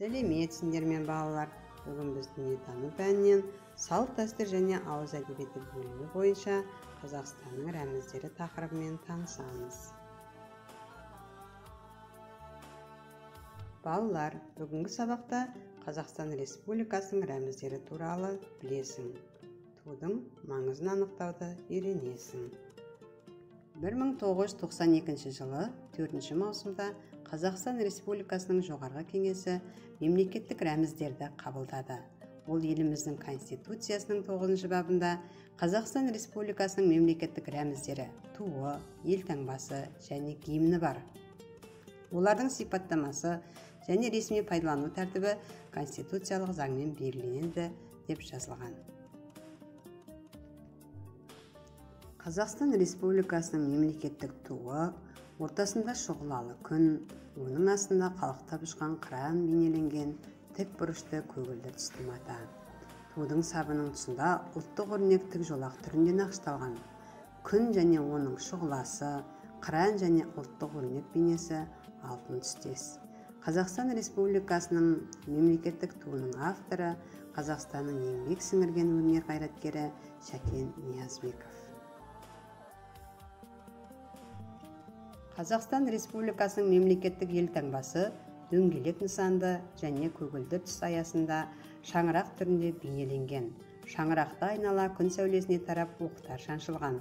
Сәлеметсіңдер ме, балалар? Бүгін біз дүниетану пәнінен салт-дәстүр және ауыз әдебиеті бөлімі бойынша Қазақстанның рәміздері тақырыбымен танысамыз. Балалар, бүгінгі сабақта Қазақстан Республикасының рәміздері туралы білесің. Тудың маңызын анықтауды үйренесің. 1992 жылы 4 маусымда Қазақстан Республикасының Жоғарғы Кеңесі мемлекеттік рәміздерді қабылдады. Ол еліміздің Конституциясының 9 бабында Қазақстан Республикасының мемлекеттік рәміздері туы, елтаңбасы және гимні бар. Олардың сипаттамасы және ресми пайдалану тәртібі конституциялық заңмен белгіленеді деп жазылған. Қазақстан Республикасының мемлекеттік туы ортасында шұғылалы күн, оның астында қалықтап ұшқан қыран бейнеленген тік бұрышты көгілдір түсті мата. Тудың сабының тұсында ұлттық өрнек тік жолақ түрінде нақышталған. Күн және оның шұғыласы, қыран және ұлттық өрнек бейнесі алтын түстес. Қазақстан Республикасының мемлекеттік туының авторы Қазақстанның еңбек сіңірген өнер қайраткері Шәкен Ниязбеков. Қазақстан Республикасының мемлекеттік елтаңбасы дөңгелек нысанды және көгілдір түс аясында шаңырақ түрінде бейнеленген. Шаңырақты айнала күн сәулесіне тарап оқтар шаншылған.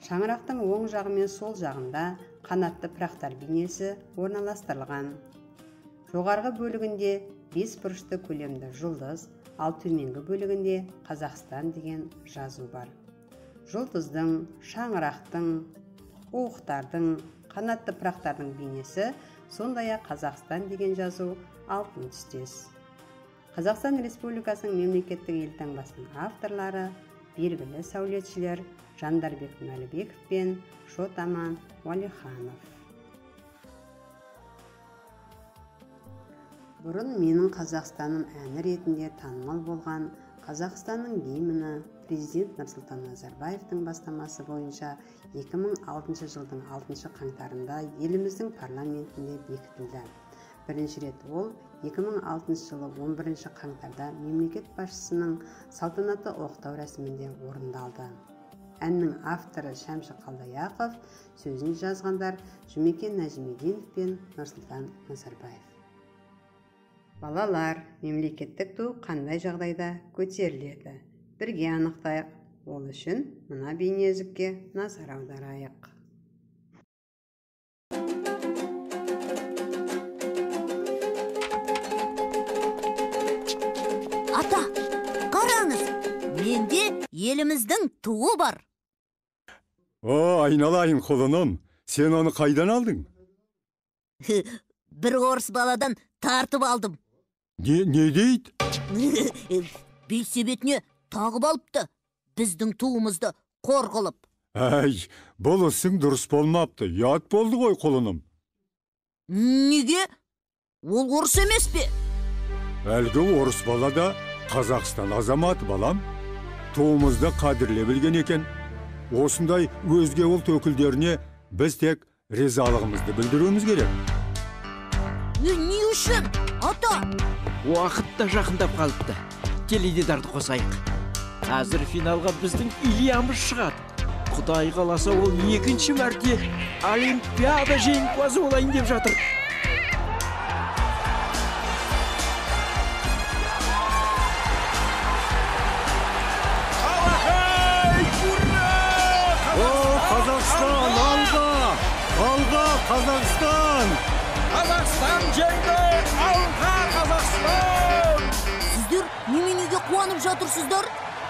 Шаңырақтың оң жағы мен сол жағында қанатты пырақтар бейнесі орналастырылған. Жоғарғы бөлігінде бес бұрышты көлемді жұлдыз, ал төменгі бөлігінде Қазақстан деген жазу бар. Жұлдыздың, шаңырақтың, уықтардың, қанатты пырақтардың бейнесі, сондай-ақ Қазақстан деген жазу алтын түстес. Қазақстан Республикасының мемлекеттік елтаңбасының авторлары белгілі сәулетшілер Жандарбек Мәлібеков пен Шот-Аман Уәлиханов. Бұрын менің Қазақстаным әні ретінде танымал болған Қазақстанның гимні президент Нұрсұлтан Назарбаевтың бастамасы бойынша 2006 жылдың 6 қаңтарында еліміздің парламентінде бекітілді. Бірінші рет ол 2006 жылы 11 қаңтарда мемлекет басшысының салтанатты ұлықтау рәсімінде орындалды. Әннің авторы Шәмші Қалдаяқов, сөзін жазғандар Жұмекен Нәжімеденов пен Нұрсұлтан Назарбаев. Балалар, мемлекеттік ту қандай жағдайда көтеріледі? Бірге анықтайық. Ол үшін мына бейнеүзікке назар аударайық. Ата, қараңыз, менде еліміздің туы бар. О, айналайын құлыным, сен оны қайдан алдың? Бір орыс баладан тартып алдым. Не дейді? Белсебетіне тағып алыпты, біздің туымызды қор қылып. Әй, бұл ісің дұрыс болмапты, ұят болды ғой құлыным. Неге? Ол орыс емес пе? Әлгі орыс бала да Қазақстан азаматы балам. Туымызды қадірлей білген екен. Осындай өзге ұлт өкілдеріне біз тек ризалығымызды білдіруіміз керек. Не үшін, ата? Уақыт та жақындап қалыпты. Теледидарды қосайық. Қазір финалға біздің Ильямыз шығады. Құдай қаласа, ол екінші мәрте Олимпиада жеңімпазы болайын деп жатыр. О, Қазақстан, алға! Алға, Қазақстан! Қазақстан жеңді! Алға, Қазақстан! Сіздер неменеге қуанып жатырсыздар?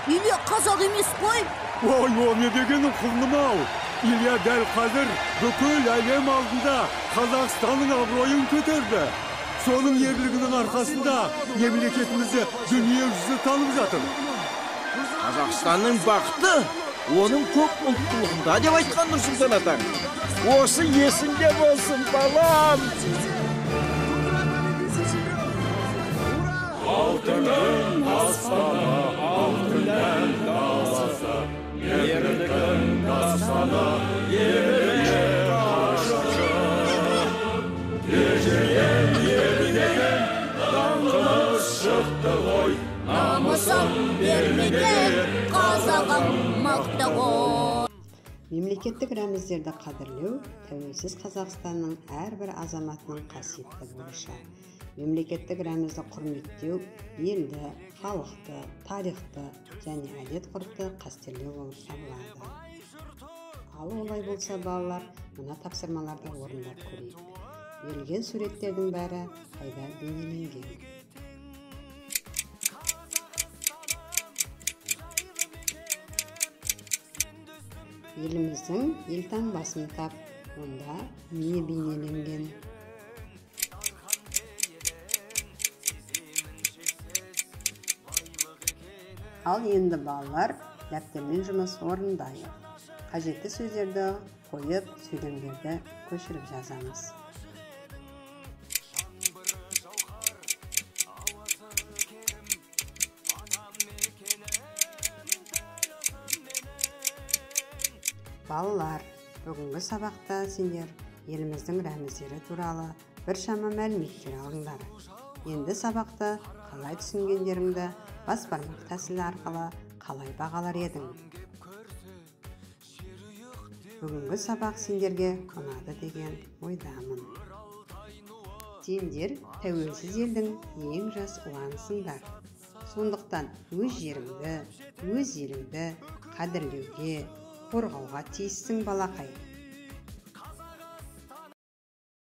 Илья қазақ емес қой? Ой, о не дегенің құлыным-ау! Илья дәл қазір бүкіл әлем алдында Қазақстанның абыройын көтерді. Соның ерлігінің арқасында мемлекетімізді дүние жүзі танып жатыр. Қазақстанның бақыты оның көп ұлттылығында деп айтқан Нұрсұлтан атаң. Осы есіңде болсын, балам! Алтыным аспаны, алтын ән даласы, ерліктің дастаны, еліне қашушы. Ежелден ел деген шықты ғой, Намысын бермеген қазағым мықты ғой. Мемлекеттік рәміздерді қадірлеу тәуелсіз Қазақстанның әрбір азаматының қасиетті борышы. Мемлекеттік рәмізді құрметтеу елді, халықты, тарихты және әдет-ғұрыпты қастерлеу болып табылады. Ал олай болса, балалар, мына тапсырмаларды орындап көрейік. Берілген суреттердің бәрі қайда бейнеленген? Еліміздің елтаңбасын тап, онда не бейнеленген? Ал енді балалар, дәптермен жұмыс орындайық. Қажетті сөздерді қойып, сөйлемдерді көшіріп жазамыз. Балалар, бүгінгі сабақта сендер еліміздің рәміздері туралы біршама мәліметтер алыңдар. Енді сабақты қалай түсінгендеріңді бас бармақ тәсілі арқылы қалай бағалар едің? Бүгінгі сабақ сендерге ұнады деген ойдамын. Сендер тәуелсіз елдің ең жас ұланысыңдар. Сондықтан өз жеріңді, өз еліңді қадірлеуге, қорғауға тиіссің, балақай.